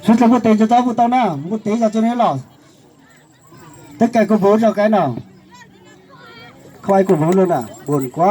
Sawv daws npuaj tes, cov txawj npuaj tau na, npuaj tes zog tso ne los. Teb kais kuv vauv zog kais no. Koj ais kuv vauv no na, npuaj kuv.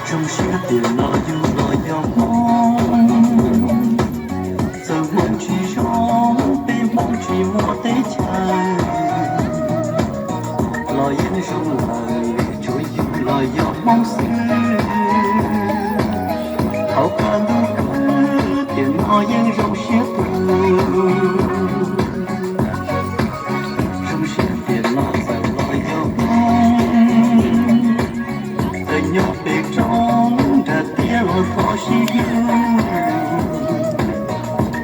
Zoo siab tias no yus los yog Hmoob, txawm Hmoob tsis zoo, peb Hmoob tsis muaj teb chaws los yeej zoo lawm, tsuav yus los yog Hmoob xwb. Thaum qab ntuj khwb tiam no yeej zoo siab kawg. Zoo siab tiam no txawm los yog Hmoob, txawm nyob pem roob nram tiaj los thov sib hlub.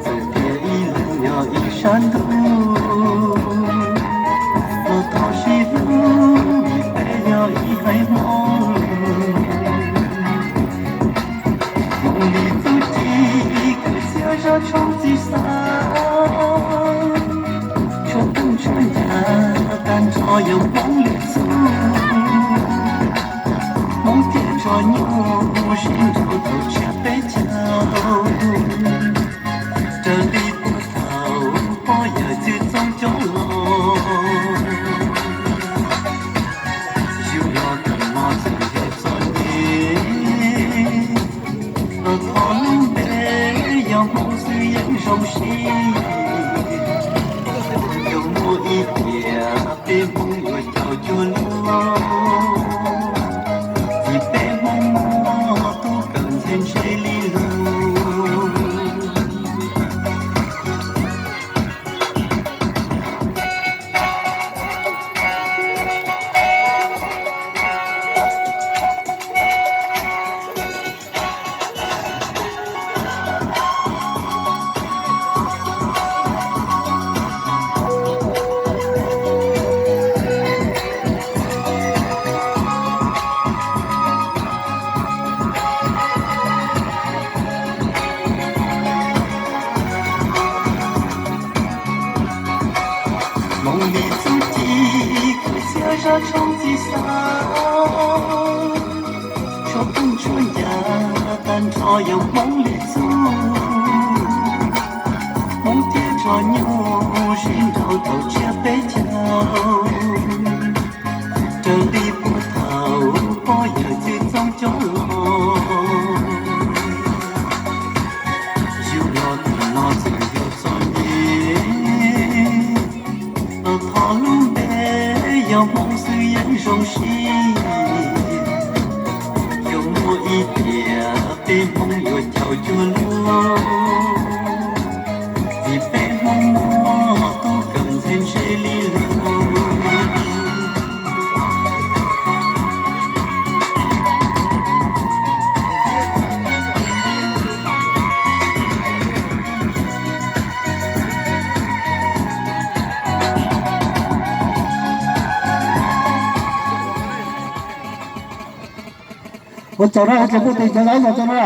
Txawm tias ib leeg nyob ib sab ntuj los thov sib hlub, vim peb yog ib haiv Hmoob. Hmoob li txuj ci, kwv txhiaj zaj tshooj txij xav, tshuaj tooj tshuaj ncas tag nrho yog Hmoob li txuj. Hmoob thiaj tso nyuj sib nraus tau tshiab peb caug, raws li puag thaum pog yawm txwv txooj cov lus. Yus los txog no txawm yog txom nyem, los thov lub npe yog Hmoob xwb yeej zoo siab. Yus muaj ib tiam peb Hmoob yuav caum cuag luag, vim peb Hmoob muaj tub kawm ntxhias ntshe li lug. Hmoob li txuj ci, kwv txhiaj zaj tshooj txij xav, tshuaj tooj tshuaj ncas tag nrho yog Hmoob li txuj. Hmoob thiaj tso nyuj sib nraus tau tshiab peb caug, raws li puag thaum pog yawm txwv txooj cov lus. Yus los txog no txawm yog txom nyem, los thov lub npe yog Hmoob xwb yeej zoo siab. Yus muaj ib tiam peb Hmoob yuav caum cuag luag, vim peb Hmoob muaj tub kawm ntxhias ntshe li lug. Ua tsaug na, ua tsaug npuaj tes cov laib zog tso na.